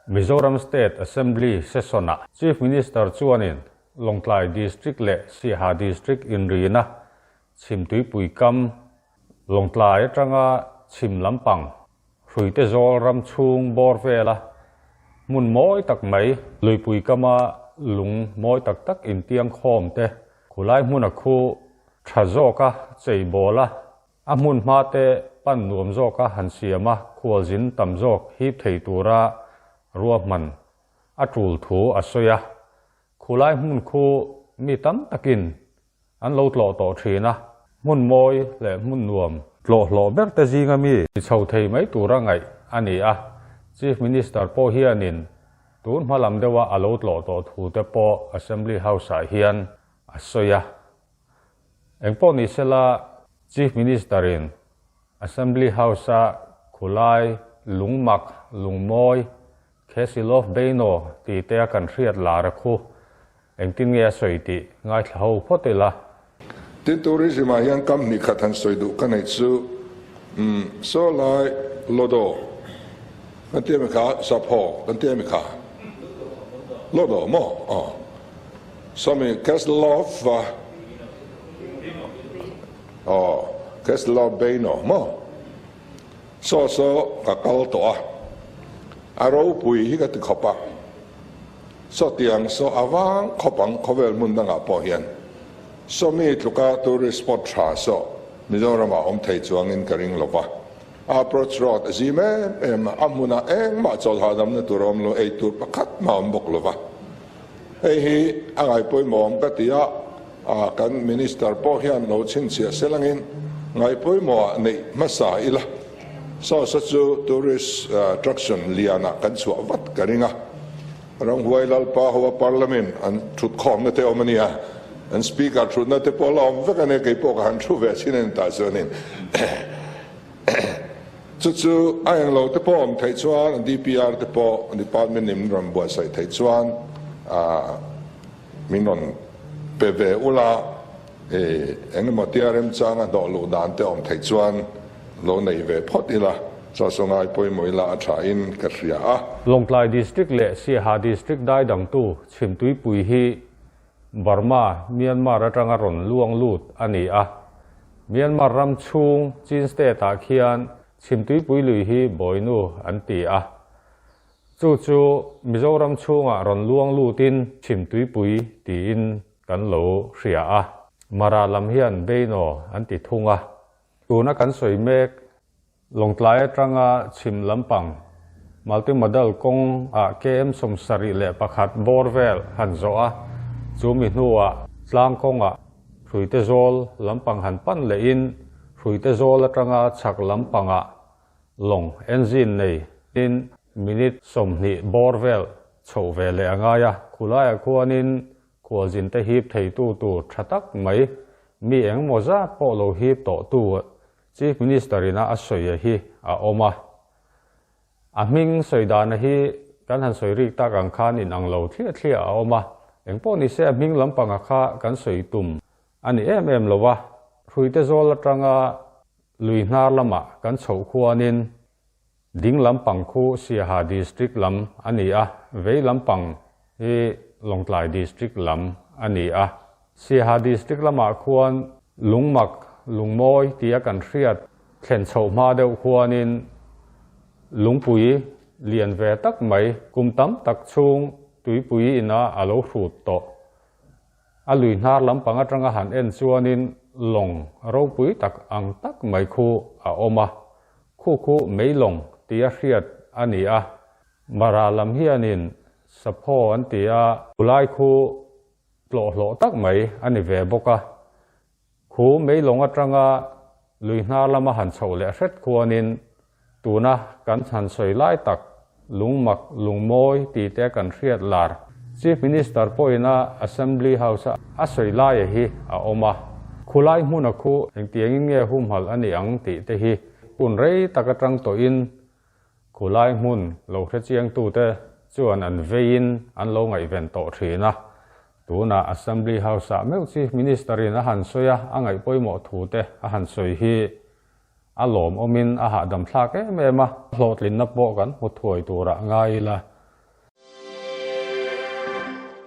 Mizoram State Assembly Session-ah Chief Minister chuanin Lawngtlai District leh Siaha District inrina Chhimtuipui kam, Lawngtlai atanga chhim lampang Hruite zawl ram chhung bawr vela hmun mawi tak mai, luipui kama lung mawi tak tak intiang khawm te, khulai hmuna khu tha zawka chei bawl a, a hmun hma te pan nuam zawka han siam a khualzin tam zawk hip thei tura ruahman a tul thu a sawi a. Khulai hmun khu mi tam takin An lo tlawh tawh thin a, hmun mawi leh hmun nuam tlawh hlawh ber te zinga mi ti chho thei mai tura ngaih a ni a, Chief Minister pawh hianin tun hma lam deuha a lo tlawh tawh thu te pawh Assembly House-ah hian a sawi a. Engpawh ni sela Chief Minister-in Assembly House-a khulai lungmak lungmawi Khesilov Beino tih te a kan hriat lar a khu. Engtin nge a sawi tih ngaithla ho phawt ila. Tin tourism ah hian kam hnih khat han sawi duh ka neih chu umm saw lai Lodo kan ti ami kha Sapho kan ti ami kha Lodo maw aw sawmi Keslov aw Keslov Beino maw. Saw saw ka kal tawh a, a ropui hi ka ti khawp a, saw tiang saw a vang khawp ang khawvel hmun dangah pawh hian saw mi tluka tourist spot tha saw Mizoramah awm thei chuangin ka ring lo va, a approach road a zim em em a, a hmunah engmah chawlh hahdamna tur a awm lo, ei tur pakhat mah a awm bawk lo va, hei hi a ngaihpawimawhawm ka ti a, kan Minister pawh hian lo chhinchhiah se langin ngaihpawimawhah neih hmasa ila, sawsa chu tourist attraction lianah kan chhuah vat ka ring a, Ramhuai Lalpa hoa Parliament an thutkhawmna te awm a nia, an Speaker thutna te pawh la awm vek a nia, kei pawh ka han thu ve chin a ni tah chuanin chu chu a englo te pawh awm theih chuan DPR te pawh Department in rawn buatsaih theih chuan Min rawn pe ve ula, eng emaw tia remchanga hnawh luh dan te awm theih chuan lo nei ve phawt ila, chaw saw ngai pawimawh ila a tha in ka hria a. Lawngtlai District leh Siaha District daidangtu Chhimtuipui hi Burma, Myanmar atanga rawn luang lut a ni a. Myanmar ram chhung Chin State-ah khian Chhimtuipui lui hi Bawinu an ti a. Chu chu Mizoram chhungah rawn luang lutin Chhimtuipui tiin kan lo hria a, Mara lam hian Beino an ti thung a. Tuna kan sawi mek Lawngtlai atanga chhim lampang Multimodal kawng ah KM 71 bawr vel han zawh a, chu mi hnuah tlang kawngah Hruite zawl lampang han pan lehin Hruite zawl atanga chhak lampangah Lawng engine nei in minute 20 bawr vel chhoh ve leh a ngai a, khulaiah khuanin khualzin te hip theitu tur tha tak mai mi engemaw zat pawh lo hip tawhtu Chief Minister ina a sawi a hi a awm a. A hming sawi dana hi kan han sawi rik tak ang khan inang lo thliah thliah a awm a, engpawh nise a hming lampanga kha kan sawi tum a ni em em lo a, Hruite zawl atanga Lui hnar lamah kan chhoh khuanin ding lampang khu Siaha District lam a ni a, vei lampang hi Lawngtlai District lam a ni a. Siaha District lamah khuan lungmak, lungmawi tia kan hriat thlen chhoh hma deuh khuanin lungpui lian ve tak mai kum tam tak chhung tuipui ina a lo hrut tawh. A lui hnar lampang atanga han en chuanin lawng ropui tak ang tak mai khu a awm a, khu khu mei lawng tia hriat a ni a. Mara lam hianin Sapho an ti a, khulai khu tlawh hlawh tak mai a ni ve bawk a. Khu mei lawng atanga lui hnar lama han chhoh leh hret khuanin Tuna kan chhan sawi lai tak lungmak, lungmawi tih te kan hriat lar. Chief Minister pawhina Assembly House a a sawi laia hi a awm a. Khulai hmuna khu engtiangin nge humhalh a ni ang tih te hi hun rei tak atang tawhin khulai hmun lo hrechiangtute chuan an veiin an lo ngaihven tawh thin a. Tuna Assembly House-ah meuh Chief Minister-in a han sawi a, a ngaih pawimawh thu te a han sawi hi A lawmawmin a hahdam thlak em em a, hlawhtlinna pawh kan hmu thuai turah ngai ila.